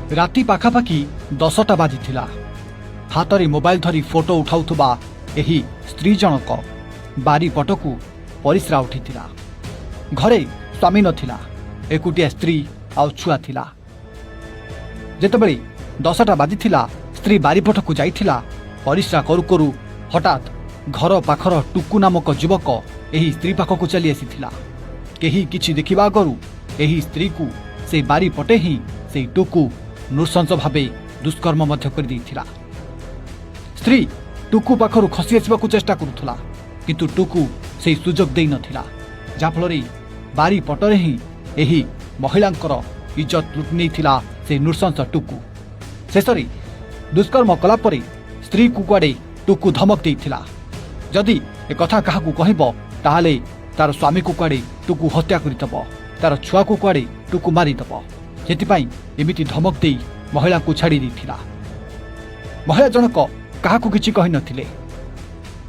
ରାତି ପାଖାପାଖି 10ଟା ବାଜିଥିଲା। ହାତରେ ମୋବାଇଲ ଧରି ଫଟୋ ଉଠାଉଥିବା ଏହି ସ୍ତ୍ରୀ ଜଣକ ବାରିପଟକୁ ପରିସ୍ରା ଉଠିଥିଲା। ଘରେ ସ୍ୱାମୀ ନଥିଲା, ଏକୁଟିଆ ସ୍ତ୍ରୀ ଆଉ ଛୁଆ ଥିଲା। ଯେତେବେଳେ 10ଟା ବାଜିଥିଲା, ସ୍ତ୍ରୀ ବାରିପଟକୁ ଯାଇଥିଲା। ପରିସ୍ରା କରୁ କରୁ ହଠାତ୍ ଘର ପାଖର ଟୁକୁ ନାମକ ଯୁବକ ଏହି ସ୍ତ୍ରୀ ପାଖକୁ ଚାଲି ଆସିଥିଲା। କେହି କିଛି ଦେଖିବା ଆଗରୁ ଏହି ସ୍ତ୍ରୀକୁ ସେଇ ବାରିପଟେ ହିଁ ସେଇ ଟୁକୁ ନୃଶଂସ ଭାବେ ଦୁଷ୍କର୍ମ ମଧ୍ୟ କରିଦେଇଥିଲା। ସ୍ତ୍ରୀ ଟୁକୁ ପାଖରୁ ଖସି ଆସିବାକୁ ଚେଷ୍ଟା କରୁଥିଲା, କିନ୍ତୁ ଟୁକୁ ସେଇ ସୁଯୋଗ ଦେଇନଥିଲା, ଯାହାଫଳରେ ବାରିପଟରେ ହିଁ ଏହି ମହିଳାଙ୍କର ଇଜ୍ଜତ ଲୁଟି ନେଇଥିଲା ସେଇ ନୃଶଂସ ଟୁକୁ। ଶେଷରେ ଦୁଷ୍କର୍ମ କଲା ପରେ ସ୍ତ୍ରୀକୁ କୁଆଡ଼େ ଟୁକୁ ଧମକ ଦେଇଥିଲା, ଯଦି ଏ କଥା କାହାକୁ କହିବ ତାହେଲେ ତାର ସ୍ୱାମୀକୁ କୁଆଡ଼େ ଟୁକୁ ହତ୍ୟା କରିଦେବ, ତାର ଛୁଆକୁ କୁଆଡ଼େ ଟୁକୁ ମାରିଦେବ। ସେଥିପାଇଁ ଏମିତି ଧମକ ଦେଇ ମହିଳାଙ୍କୁ ଛାଡ଼ି ଦେଇଥିଲା। ମହିଳା ଜଣକ କାହାକୁ କିଛି କହିନଥିଲେ।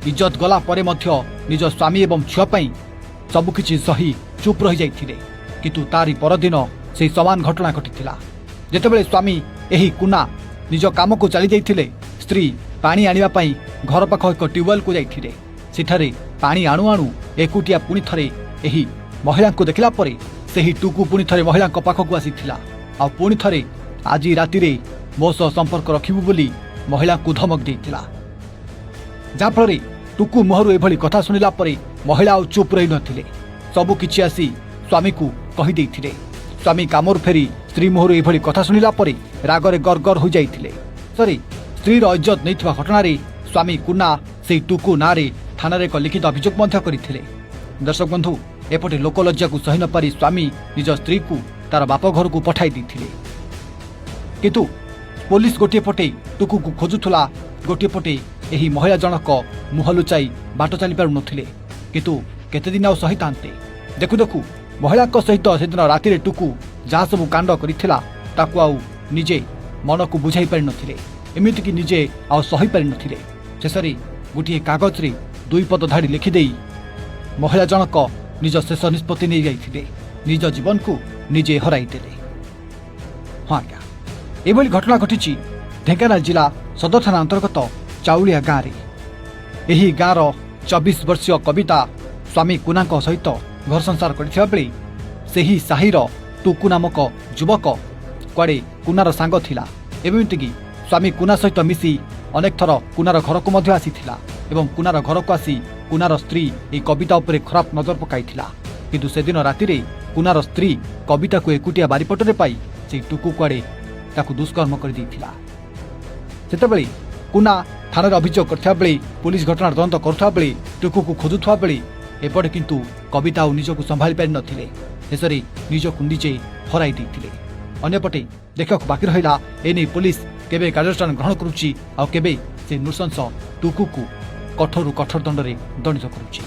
ଇଜ୍ଜତ ଗଲା ପରେ ମଧ୍ୟ ନିଜ ସ୍ୱାମୀ ଏବଂ ଛୁଆ ପାଇଁ ସବୁକିଛି ସହି ଚୁପ୍ ରହିଯାଇଥିଲେ। କିନ୍ତୁ ତାରି ପରଦିନ ସେହି ସମାନ ଘଟଣା ଘଟିଥିଲା। ଯେତେବେଳେ ସ୍ୱାମୀ ଏହି କୁନା ନିଜ କାମକୁ ଚାଲିଯାଇଥିଲେ, ସ୍ତ୍ରୀ ପାଣି ଆଣିବା ପାଇଁ ଘର ପାଖ ଏକ ଟ୍ୟୁବୱେଲକୁ ଯାଇଥିଲେ। ସେଠାରେ ପାଣି ଆଣୁ ଆଣୁ ଏକୁଟିଆ ପୁଣି ଥରେ ଏହି ମହିଳାଙ୍କୁ ଦେଖିଲା ପରେ ସେହି ଟୁକୁ ପୁଣି ଥରେ ମହିଳାଙ୍କ ପାଖକୁ ଆସିଥିଲା ଆଉ ପୁଣି ଥରେ ଆଜି ରାତିରେ ମୋ ସହ ସମ୍ପର୍କ ରଖିବୁ ବୋଲି ମହିଳାଙ୍କୁ ଧମକ ଦେଇଥିଲା। ଯାହାଫଳରେ ଟୁକୁ ମୁହଁରୁ ଏଭଳି କଥା ଶୁଣିଲା ପରେ ମହିଳା ଆଉ ଚୁପ୍ ରହିନଥିଲେ। ସବୁ କିଛି ଆସି ସ୍ୱାମୀକୁ କହିଦେଇଥିଲେ। ସ୍ୱାମୀ କାମରୁ ଫେରି ସ୍ତ୍ରୀ ମୁହଁରୁ ଏଭଳି କଥା ଶୁଣିଲା ପରେ ରାଗରେ ଗରଗର ହୋଇଯାଇଥିଲେ। ସରି ସ୍ତ୍ରୀର ଇଜ୍ଜତ ନେଇଥିବା ଘଟଣାରେ ସ୍ୱାମୀ କୁନା ସେଇ ଟୁକୁ ନାଁରେ ଥାନାରେ ଏକ ଲିଖିତ ଅଭିଯୋଗ ମଧ୍ୟ କରିଥିଲେ। ଦର୍ଶକ ବନ୍ଧୁ, ଏପଟେ ଲୋକଲଜ୍ଜାକୁ ସହି ନପାରି ସ୍ୱାମୀ ନିଜ ସ୍ତ୍ରୀକୁ ତାର ବାପ ଘରକୁ ପଠାଇ ଦେଇଥିଲେ। କିନ୍ତୁ ପୋଲିସ ଗୋଟିଏ ପଟେ ଟୁକୁକୁ ଖୋଜୁଥିଲା, ଗୋଟିଏ ପଟେ ଏହି ମହିଳା ଜଣକ ମୁହଁ ଲୁଚାଇ ବାଟ ଚାଲିପାରୁନଥିଲେ। କିନ୍ତୁ କେତେଦିନ ଆଉ ସହିଥାନ୍ତେ? ଦେଖୁ ଦେଖୁ ମହିଳାଙ୍କ ସହିତ ସେଦିନ ରାତିରେ ଟୁକୁ ଯାହା ସବୁ କାଣ୍ଡ କରିଥିଲା, ତାକୁ ଆଉ ନିଜେ ମନକୁ ବୁଝାଇ ପାରିନଥିଲେ, ଏମିତିକି ନିଜେ ଆଉ ସହିପାରିନଥିଲେ। ଶେଷରେ ଗୋଟିଏ କାଗଜରେ ଦୁଇ ପଦ ଧାଡ଼ି ଲେଖିଦେଇ ମହିଳା ଜଣକ ନିଜ ଶେଷ ନିଷ୍ପତ୍ତି ନେଇଯାଇଥିଲେ, ନିଜ ଜୀବନକୁ ନିଜେ ହରାଇଦେଲେ। ହଁ ଆଜ୍ଞା, ଏଭଳି ଘଟଣା ଘଟିଛି ଢେଙ୍କାନାଳ ଜିଲ୍ଲା ସଦର ଥାନା ଅନ୍ତର୍ଗତ ଚାଉଳିଆ ଗାଁରେ। ଏହି ଗାଁର 24 ବର୍ଷୀୟ କବିତା ସ୍ୱାମୀ କୁନାଙ୍କ ସହିତ ଘର ସଂସାର କରିଥିବା ବେଳେ ସେହି ସାହିର ଟୁକୁ ନାମକ ଯୁବକ କୁଆଡ଼େ କୁନାର ସାଙ୍ଗ ଥିଲା। ଏମିତିକି ସ୍ୱାମୀ କୁନା ସହିତ ମିଶି ଅନେକ ଥର କୁନାର ଘରକୁ ମଧ୍ୟ ଆସିଥିଲା ଏବଂ କୁନାର ଘରକୁ ଆସି କୁନାର ସ୍ତ୍ରୀ ଏହି କବିତା ଉପରେ ଖରାପ ନଜର ପକାଇଥିଲା। କିନ୍ତୁ ସେଦିନ ରାତିରେ କୁନାର ସ୍ତ୍ରୀ କବିତାକୁ ଏକୁଟିଆ ବାରିପଟରେ ପାଇ ସେଇ ଟୁକୁ କୁଆଡ଼େ ତାକୁ ଦୁଷ୍କର୍ମ କରିଦେଇଥିଲା। ସେତେବେଳେ କୁନା ଥାନାରେ ଅଭିଯୋଗ କରିଥିବା ବେଳେ, ପୋଲିସ ଘଟଣାର ତଦନ୍ତ କରୁଥିବା ବେଳେ, ଟୁକୁକୁ ଖୋଜୁଥିବା ବେଳେ ଏପଟେ କିନ୍ତୁ କବିତା ଆଉ ନିଜକୁ ସମ୍ଭାଳି ପାରିନଥିଲେ। ଶେଷରେ ନିଜକୁ ନିଜେ ହରାଇ ଦେଇଥିଲେ। ଅନ୍ୟପଟେ ଦେଖିବାକୁ ବାକି ରହିଲା, ଏନେଇ ପୋଲିସ କେବେ କାର୍ଯ୍ୟାନୁଷ୍ଠାନ ଗ୍ରହଣ କରୁଛି ଆଉ କେବେ ସେ ନୃଶଂସ ଟୁକୁକୁ କଠୋରରୁ କଠୋର ଦଣ୍ଡରେ ଦଣ୍ଡିତ କରୁଛି।